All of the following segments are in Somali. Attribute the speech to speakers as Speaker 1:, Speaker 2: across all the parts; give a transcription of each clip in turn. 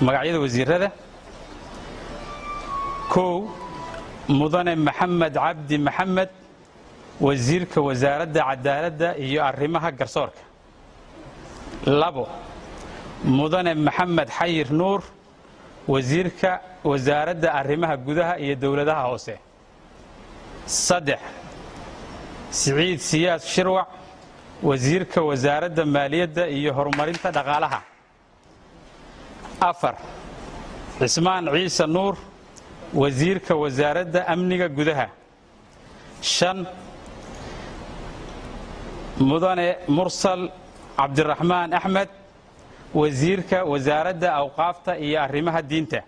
Speaker 1: Magacyada wasiirada: 1, Mudane Maxamed Cabdi Maxamed, wasiirka Wasaaradda Cadaaladda iyo Arrimaha Garsoorka. 2, Mudane Maxamed Xayir Nuur, wasiirka Wasaaradda Arrimaha Gudaha iyo Dowladaha Hoose. 3, Siciid Siyaas Shirwac, wasiirka Wasaaradda Maaliyadda iyo Horumarinta Dhaqaalaha. 4, Cismaan Ciise Nuur, wasiirka Wasaaradda Amniga Gudaha. 5, Mudane Mursal Cabdiraxmaan Axmed, wasiirka Wasaaradda Awqaafta iyo Arrimaha Diinta.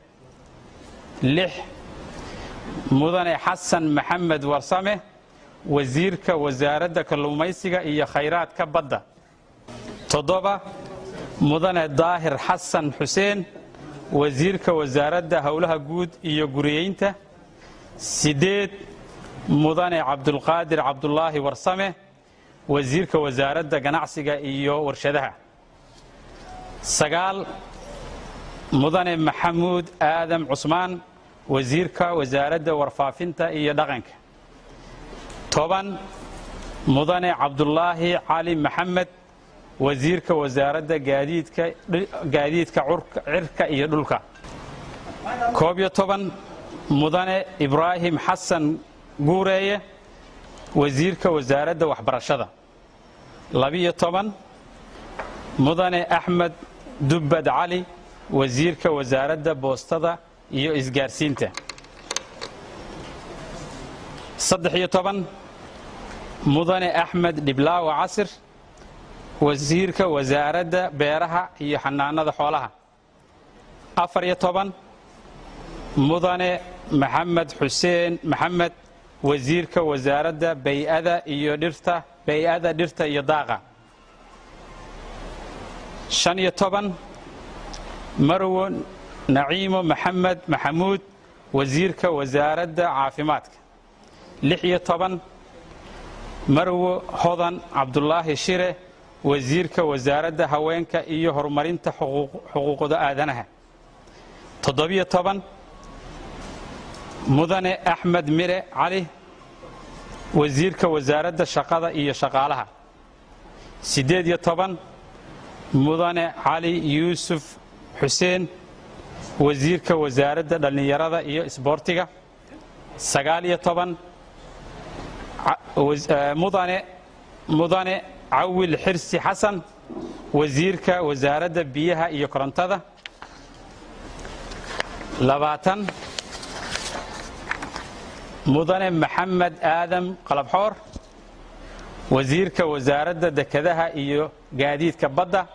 Speaker 1: 6, Mudane Xasan Maxamed Warsame, wasiirka Wasaaradda Kalluumaysiga iyo Khayraadka Badda. 7, Mudane Daahir Xasan Xuseen, wasiirka Wasaaradda Howlaha Guud iyo Guriyeynta. 8, Mudane Cabdulqaadir Cabdulaahi Warsame, wasiirka Wasaaradda Ganacsiga iyo Warshadaha. 9, Mudane Maxamuud Aadam Cusmaan, wasiirka Wasaaradda Warfaafinta iyo Dhaqanka. 10, Mudane Cabdulaahi Cali Maxamed, wasiirka Wasaaradda Gaadiidka Cirka iyo Dhulka. 11, Mudane Ibraahim Xasan Guureeye, wasiirka Wasaaradda Waxbarashada. 12, Mudane Axmed Dubbad Cali, wasiirka Wasaaradda Boostada iyo Isgaarsiinta. 13, Mudane Axmed Dhiblaawa Casir, wasiirka Wasaaradda Beeraha iyo Xanaanada Xoolaha. 14, Mudane Maxamed Xuseen Maxamed, wasiirka Wasaaradda Bay'ada iyo Dhirta, Bay'ada, Dhirta iyo Daaqa. 15, Marwo Naciimo Maxamed Maxamuud, wasiirka Wasaaradda Caafimaadka. 16, Marwo Hodan Cabdulaahi Shire, wasiirka Wasaaradda Haweenka iyo Horumarinta Xuquuqda Aadanaha. 17, Mudane Axmed Mire Cali, wasiirka Wasaaradda Shaqada iyo Shaqaalaha. 18, Mudane Cali Yuusuf Xuseen, wasiirka Wasaaradda Dhallinyarada iyo Isboortiga. 19, Mudane Cawil Xirsi Xasan, wasiirka Wasaaradda Biyaha iyo Korontada. 20, Mudane Maxamed Aadam Qalabxoor, wasiirka Wasaaradda Dekedaha iyo Gaadiidka Badda.